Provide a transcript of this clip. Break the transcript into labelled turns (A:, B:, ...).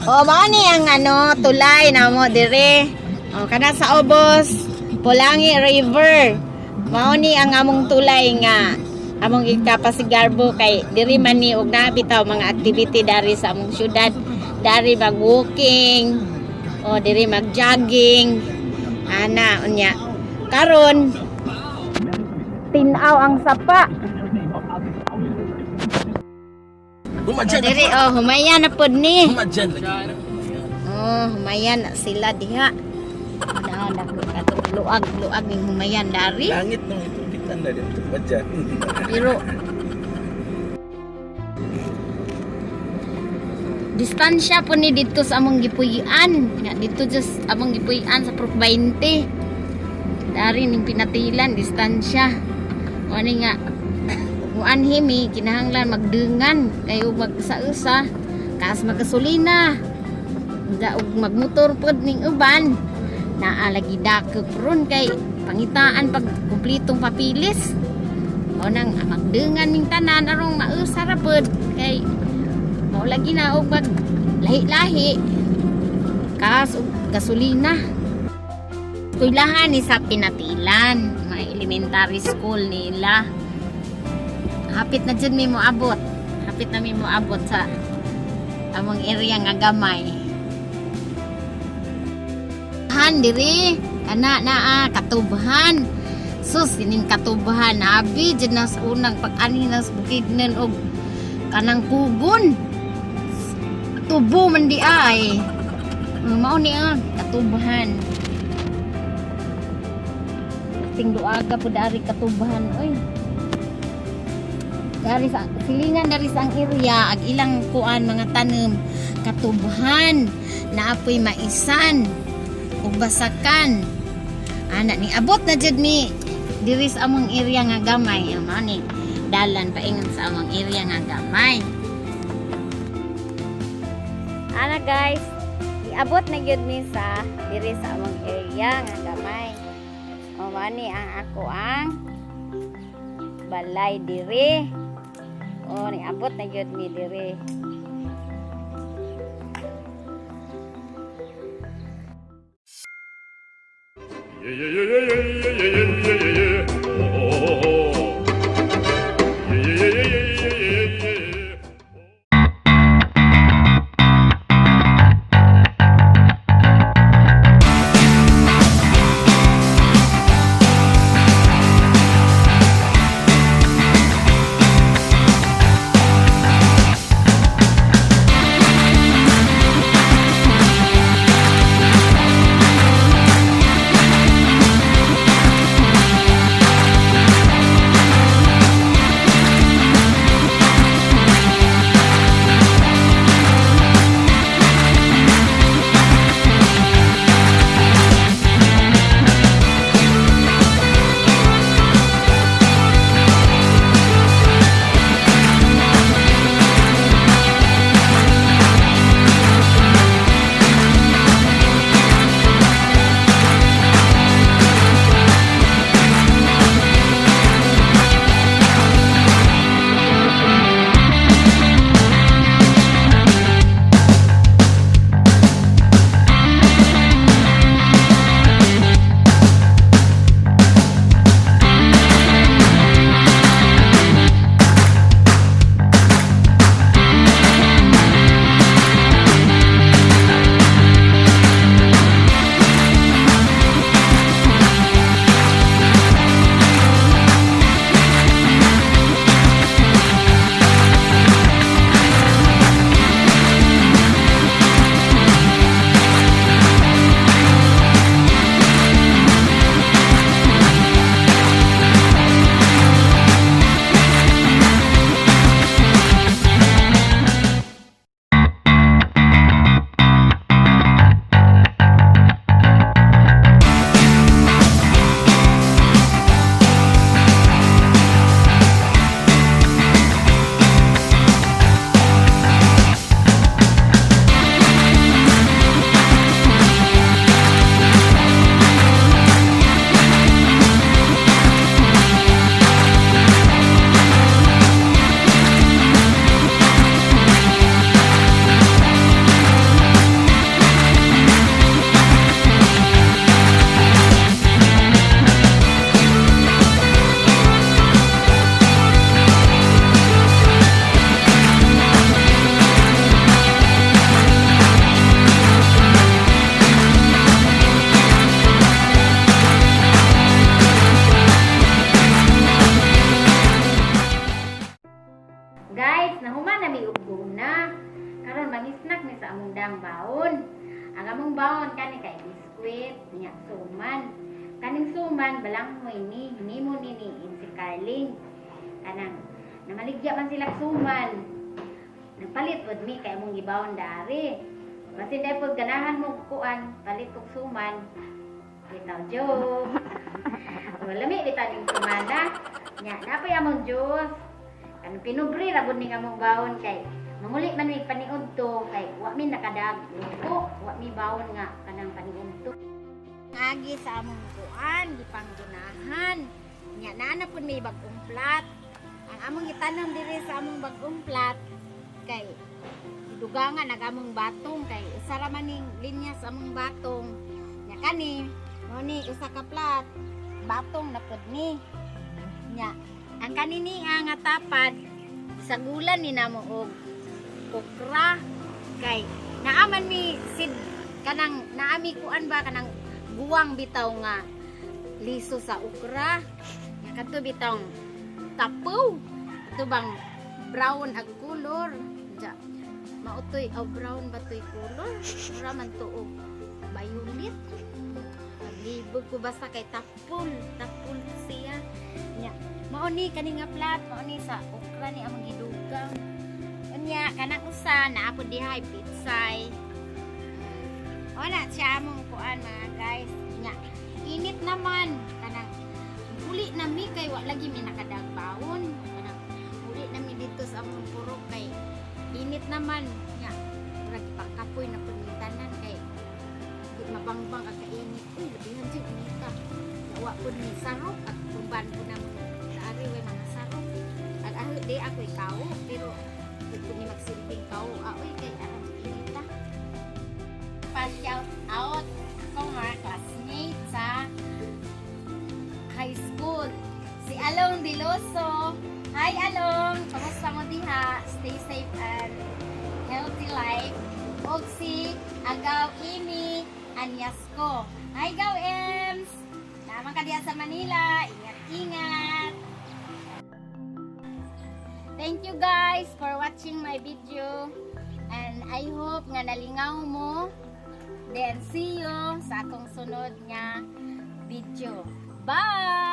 A: O, mao ni ang ano, tulay namo dire. O, kana sa Obos, Pulangi River. Mao ni ang among tulay nga among ikapasigarbo kay diri man ni og naa bitaw mga activity dari sa among syudad. Dari mag-walking, o diri mag-jogging. Ana, unya. Karon tinaw ang sapa.
B: Humadyan.
A: Diri oh, humaya na pod ni.
B: Humadyan lagi.
A: Oh, humayan na sila diha. Na na luag luag ning humayan dari.
B: Langit nung itubitan na dito. Humadyan.
A: Pero distansya po ni dito sa among gipuy-an. Nga dito just among gipuy-an sa Prok 20. Dari ning pinatilan distansya. O ani nga muanhi mi kinahanglan magdengan kayo magsa-usa kaas maggasolina. Nga og magmotor pod ning uban. Naa lagi dakop ron kay pangitaan pag kumplitong papilis. O nang magdengan ming tanan arong mausa ra pod kay mao lagi na og mag lahi-lahi kas og gasolina. Eskwelahan ni sa Pinatilan, mga elementary school nila. Hapit na jud mi moabot. Hapit na mi moabot sa among area nga gamay. Han diri kana naa katubhan. Sus, ining katubhan abi jud na sa unang pag-ani na sa Bukidnon og kanang kugon. Tubo man di ay. Mao ni ah, katubhan. Ting duaga po dari katubhan oy. Dari sa silingan dari sa ang area ag ilang kuan mga tanom katubhan naapoy maisan ug basakan. Ana ni abot na jud mi diri sa among area nga gamay. Mao ni dalan paingon sa among area nga gamay. Ana guys, iabot na gyud mi sa diri sa among area nga gamay. O mao ni ang ako ang balay diri. O niabot na gyud mi diri.
C: Yeah. Oh. Yeah.
A: Guys, nahuman na mi og na. Karon mangisnak mi sa among dang baon. Ang among baon kani kay biskwit, nya suman. Kaning suman balanghoy ni, hinimo ni ni si Carling. Kanang namaligya man sila suman. Nagpalit pod mi kay among gibaon dari. Basin dai pag ganahan mo kuan, palit kog suman. Bitaw joke. Wala mi bitaw ning sumana. Nya napay among juice. Kan pinubre ra gud ning among baon kay manguli man mi paniud to kay wa mi nakadag ko, wa mi baon nga kanang paniud to. Agi sa among kuan gipanggunahan. Nya naa na pud may bag-ong plat. Ang among gitanom diri sa among bag-ong plat kay gidugangan ang among batong kay usa ra man ning linya sa among batong. Nya kani mao ni usa ka plat, batong na pud ni. Nya ang kanini nga tapad sagulan ni namo og okra kay naaman mi sid kanang naami kuan ba, kanang guwang bitaw nga liso sa okra. Nya kadto bitaw tapaw, ito bang brown ag color ja mautoy aw brown ba toy color, mura man to og violet. Naglibog ko basta kay tapol tapol siya. Nya mao ni kani nga plat, mao ni sa okra ni among gidugang. Unya kanang usa naa pod dihay pitsay. Wala siya among kuan, mga guys. Nya init naman, kanang uli na mi kay wa lagi mi nakadagbaon. Kanang uli na mi dito sa among purok kay init naman. Nya murag ipakapoy na pud ning tanan kay di mabangbang ang kainit. Uy, labihan jud inita. Wa pud ni sarok at kumban po na dari way mga sarok. Ag aho di ako ikaw pero di ko ni magsilbing kao. Ah, uy, kay aron inita. Pa-shout out akong mga classmates sa high school. Si Along Diloso. Hi, Along! Kamusta mo diha? Stay safe and healthy life. Og si Agaw Imi Anyasco. Hi, Gaw Ems! Naman ka diha sa Manila. Ingat-ingat! Thank you guys for watching my video. And I hope nga nalingaw mo. Then see you sa akong sunod nga video. Bye!